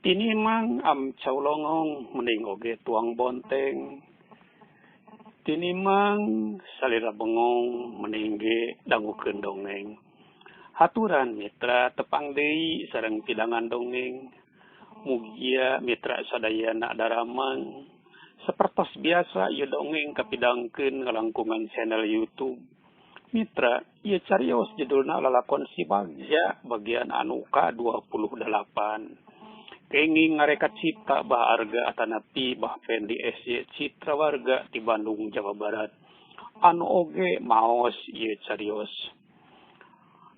Tinimang amcaw longong mending oge tuang bonteng. Tinimang salira bengong mending ge dangukeun dongeng. Haturan mitra tepang deui sareng pidangan dongeng. Mugia mitra sadayana daramang. Sapertos biasa ieu dongeng kapidangkeun ngalangkungan channel YouTube. Mitra, ieu carios judulna Lalakon Si Bagja bagian anu ka-28. Kenging ngareka cipta Bah Arga atanapi Bah Fendi SY Citra Warga di Bandung, Jawa Barat. Anu oge maos ieu carios.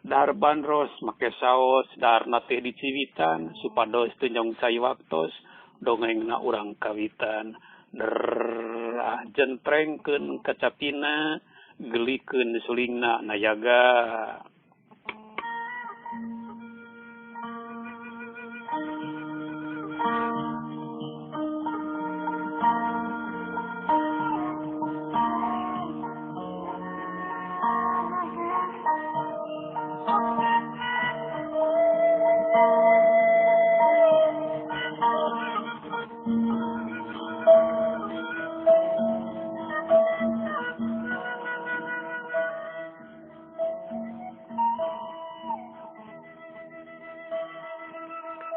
Dahar bandros make saos, daharna teh diciwitan supados teu nyong cai waktos dongengna urang kawitan. Derah jentrengkeun kacapina, gelikeun sulingna nayaga.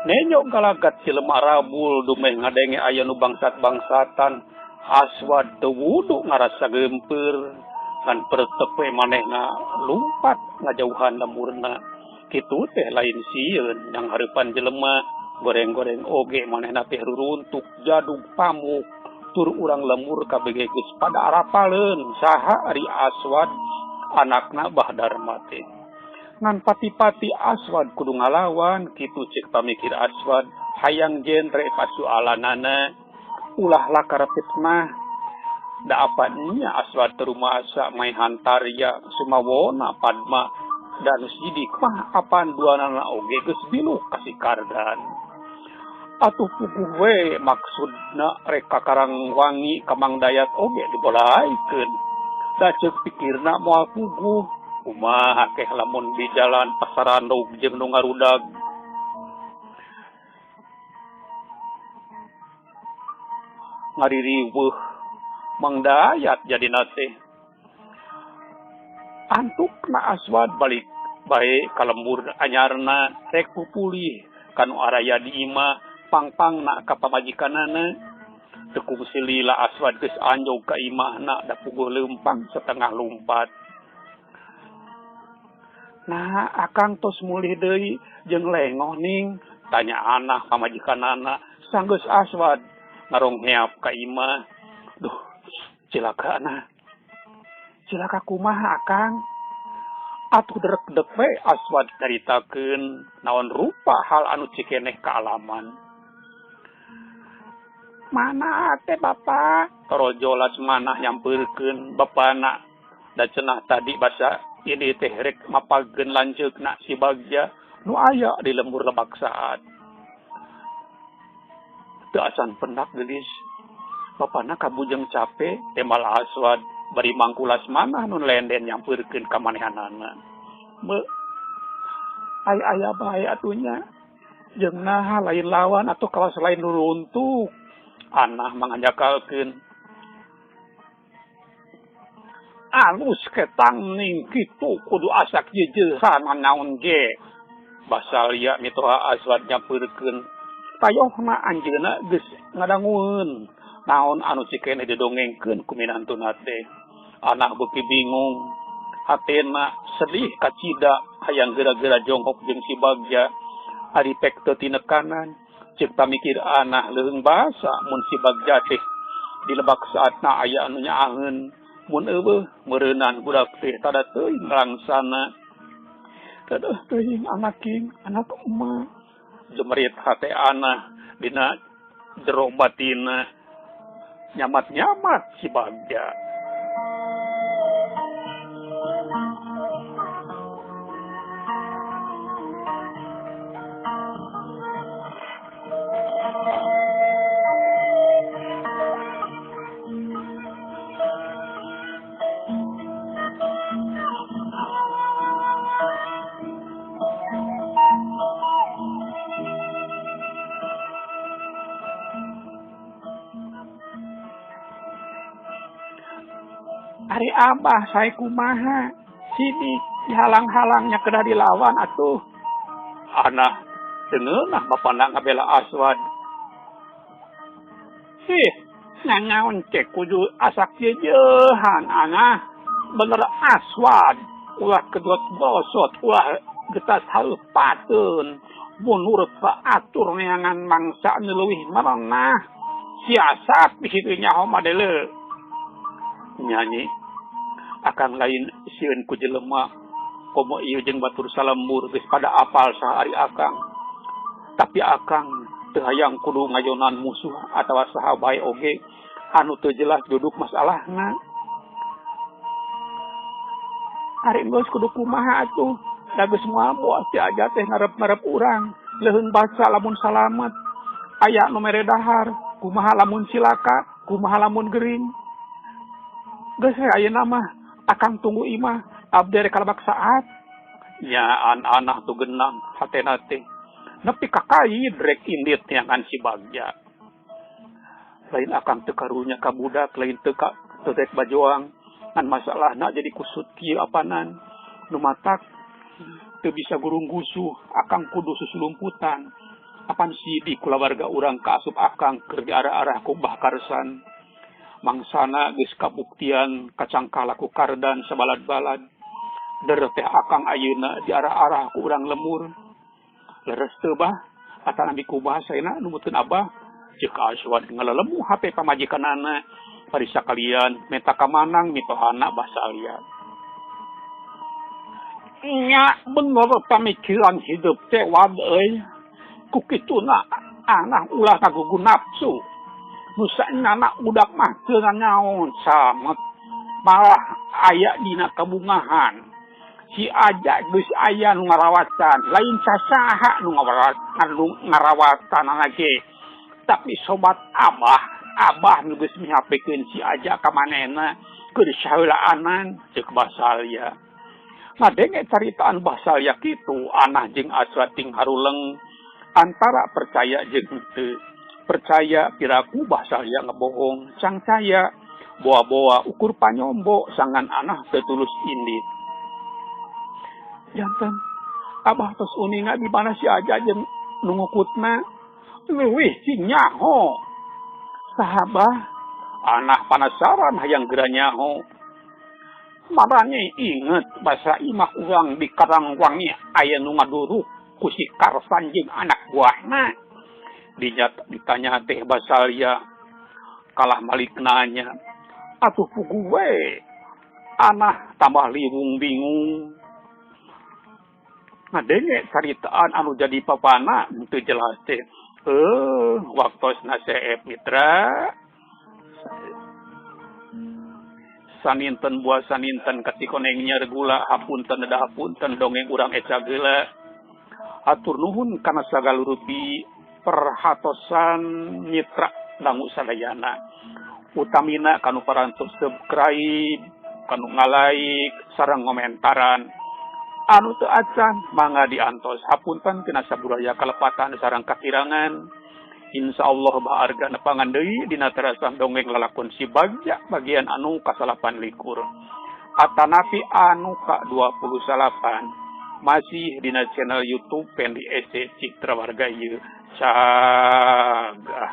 Nenyok galagat si lemah rabul dumeh ngadenge aya nu bangsat-bangsatan. Aswad teu wudu ngarasa geumpeur ngan pertep we manehna lumpat ngajauhan lemurna. Kitu teh lain sieun yang hareupan jelema goreng-goreng oge manehna teh ruruntuk jadug pamuk tur urang lemur kabeh geus pada arapaleun saha ari Aswad anakna Bah Darma teh. Ngan pati-pati Aswad kudu ngalawan kitu cek pamikir Aswad hayang genre pasualanana ulah lakar fitnah. Da apan nya Aswad terumasa maehan Tarya Sumawona Padma dan Sidik mah apan duanana oge geus biluh ka si Kardan. Atuh puguh we maksudna rek ka Karangwangi ka Mang Dayat oge dibolaikeun. Da ceuk pikirna moal puguh. Kumaha keh lamun di jalan pasarandog jeung nu ngarudag. Ngaririweuh Mang Dayat jadina teh. Antukna Aswad balik bae ka lembur anyarna rek pupulih kanu araya di imah pangpangna ka pamajikanana. Teu kungsi lila Aswad geus anjog ka imahna da puguh leumpang setengah lumpat. Nah, akang tos mulih deui jeung lengoh ning, tanya anak pamajikanana sanggeus Aswad ngarongheap ka imah. Duh, cilaka na. Cilaka kumaha akang? Atuh derek-dek we Aswad nyaritakeun naon rupa hal anu cikeneh kaalaman. Mana teh bapa? Torojolas manah nyampeurkeun bapana da cenah tadi basa ini teh rek mapageun lanceukna si Bagja nu aya di lembur lebak saat. Teu acan pendak geulis. Bapana kabujeng cape temal Aswad bari mangkulas manah nu lenden nyampeurkeun ka manehanana. Me ai aya bae atunya jeung naha lain lawan atuh kawas lain nu runtuh. Anah manganjakalkeun. Alus ketang ning kitu kudu asak jejeuhan naon ge. Basalia mitoha Aswad nyampeurkeun. Payohna anjeunna geus ngadangueun naon anu cikene didongengkeun ku minantuna teh. Anak beuki bingung, hatena sedih kacida hayang geura-geura jonghok jeung si Bagja. Ari pek teu tinekanan, ceuk pamikir anah leuheung basa mun si Bagja teh di lebak saatna aya anu nyaaheun. Mun eueuh meureunan budak teh tada teuing langsana. Dadah teuing anak king, anak emak. Jemerit hate anah dina jero batina. Nyamat-nyamat si Bagja. Ari Abah sae kumaha? Sidik dihalang-halangnya kedah dilawan atuh. Anah teu ngeunah bapana ngabela Aswad. Ih, nanaon cek kudu asak jejeuhan Anah. Bener Aswad, ulah kedot gosot, ulah getas haleupateun. Mun nurut ka atur neangan mangsa nu leuwih merenah. Siasat bisi teu nyaho mah deuleu. Nyanyi, akang lain sieun ku jelema, komo ieu jeung batur salembur geus pada apal saha ari akang. Tapi akang teu hayang kudu ngayonan musuh atawa saha bae oge anu teu jelas duduk masalahna. Ari geus kudu kumaha atuh, da geus moal boas ti aja teh ngarep-ngarep urang, leuheung baca lamun salamet. Aya nu mere dahar, kumaha lamun cilaka, kumaha lamun gering. Geus we ayeuna mah, akang tunggu imah, abdi rek kalebak saat. Nyaan anah tu genang hatena teh. Nepi ka kaid rek indit neangan si Bagja. Lain akang teu karunya ka budak, lain teu ka teu rek bajoang, ngan masalahna jadi kusut kieu apanan. Nu matak teu bisa gurung gusuh, akang kudu susulumputan. Apan sidik kulawarga urang kaasup akang keur diarah-arah ku Bah Karsan. Mangsana geus kabuktian kacangkala ku Kardan sabalad-balad. Der teh akang ayeuna diarah-arah ku urang lemur. Leres teu Bah? Atanapi kumaha saena numutkeun Abah? Ceuk Aswad ngalelemu hate pamajikanana. Bari sakalian menta kamanang mitohana Bah Salya. Nya bener pamikiran hidup teh Wad euy. Ku kituna anah ulah ngagugu nafsu. Nu saenyana budak mah teu nanaon samet malah aya dina kabungahan. Si Aja geus aya nu ngarawatan, lain sasaha nu ngarawatanana ge. Tapi sobat Abah, Abah nu geus mihapekeun si Aja ka manehna keur saheulaanan ceuk Bah Salya. Ngadenge caritaan Bah Salya kitu, Anah jeung Aswad ting haruleng antara percaya jeung henteu. Percaya piraku Bah Salya ngebohong, cangcaya boa-boa ukur panyombo sangan Anah teu tulus indit. Janten Abah tos uninga di mana si Aja jeung nu ngukutna leuwih cing nyaho. Saha Bah? Anah panasaran hayang geura nyaho. Marane inget basa imah urang di Karangwangi aya nu ngaduruk ku si Karsan jeung anak buahna. Dinya ditanya teh Bah Salya kalah malik nanya. Atuh puguh we. Anah tambah liwung bingung. Ngadenge caritaan anu jadi papana teu jelas teh. Waktosna seep mitra. Saninten buah saninten katikoneng nyer gula hapunten da hapunten dongeng urang eca geula. Hatur nuhun kana sagalurupi perhatosan mitra dangu sadayana. Utamina kanu parantos subscribe, kanu ngalike, sareng ngomentaran. Anu teu acan mangga diantos hapunten tina saburaya kalepatan sareng kakirangan. Insyaallah Bah Arga nepangan deui dina terasan dongeng lalakon si Bagja bagian anu ka-28. Atanapi anu ka-29 masih dina channel YouTube Pendi SC Citra Warga ieu. Cagah.